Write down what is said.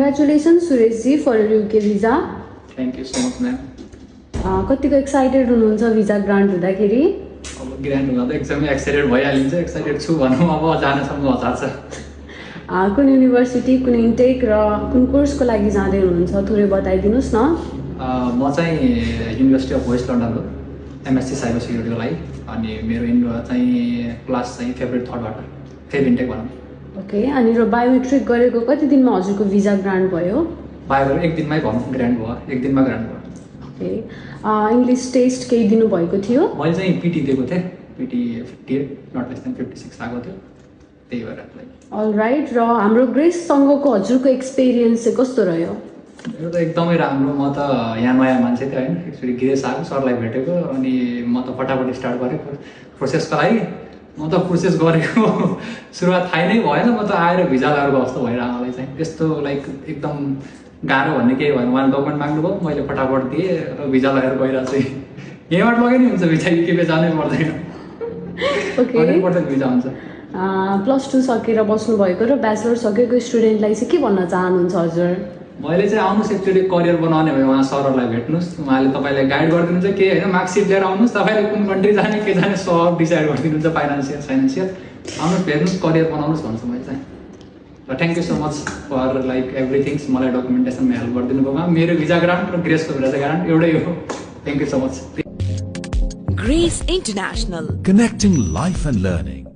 Congratulations Suresh ji for your UK visa. Thank you so much, ma'am. कतिको excited हुनुहुन्छ visa grant हुँदाखेरि? अब grant हुँदा त एकदमै एक्साइटेड भइहालिन्छ। एक्साइटेड छु भनौँ, अब जानसम्म हतार छ। कुन युनिभर्सिटी, कुन इन्टेक र कुन कोर्सको लागि जाँदै हुनुहुन्छ थोरै बताइदिनुहोस् न। म चाहिँ युनिभर्सिटी अफ वेस्ट लन्डनको MSc साइबर सिक्युरिटीको लागि, अनि मेरो चाहिँ क्लास चाहिँ फेब्रुअरी 3बाट फेब इन्टेक भनौँ। ओके, अनि र बायोमेट्रिक गरेको कति दिनमा हजुरको भिजा ग्रान्ट भयो? बायोमेट्रिक एक दिनमै भनौँ ग्रान्ट भयो, एक दिनमा ग्रान्ट भयो। ओके, इङ्ग्लिस टेस्ट केही दिनुभएको थियो? मैले चाहिँ पिटी दिएको थिएँ, पिटी 58 नट लेस देन 56 आएको थियो, त्यही भएर एप्लाई। अल राइट, र हाम्रो ग्रेससँगको हजुरको एक्सपिरियन्स चाहिँ कस्तो रह्यो? मेरो त एकदमै राम्रो। म त यहाँ नयाँ मान्छे थिएँ होइन, एक्चुली ग्रेस आएको सरलाई भेटेको, अनि म त फटाफट स्टार्ट गरेँ प्रोसेसको लागि। म त प्रोसेस गरेको सुरुवात थाहै नै भएन। म त आएर भिजा लगाएको जस्तो भएर आमालाई चाहिँ यस्तो लाइक एकदम गाह्रो भन्ने केही भएन। उहाँले डकुमेन्ट माग्नुभयो, मैले फटाफट दिएँ र भिजा लगाएर गइरहेको छु। यहीँबाट लगाइ नै हुन्छ भिजा, के जानै पर्दैन। ओके, 100% भिजा हुन्छ। +2 सकेर बस्नुभएको र ब्याचलर सकेको स्टुडेन्टलाई चाहिँ के भन्न चाहनुहुन्छ हजुर? मैले चाहिँ आउनुहोस्, एक्चुअली करियर बनाउने भयो उहाँ सरहरूलाई भेट्नुहोस्, उहाँले तपाईँलाई गाइड गरिदिनुहुन्छ। के होइन, मार्कसिट लिएर आउनुहोस्, तपाईँले कुन कन्ट्री जाने के जाने सब डिसाइड गरिदिनुहुन्छ, फाइनेन्सियल आउनुहोस्, भेट्नुहोस्, करियर बनाउनुहोस् भन्छु मैले चाहिँ। र thank you so much for like everythings, मलाई डकुमेन्टेसनमा हेल्प गरिदिनु भयो। मेरो भिजा ग्रान्ट र ग्रेसको भिजा ग्रान्ट एउटै हो। Thank you so much. Grace International, connecting life and learning.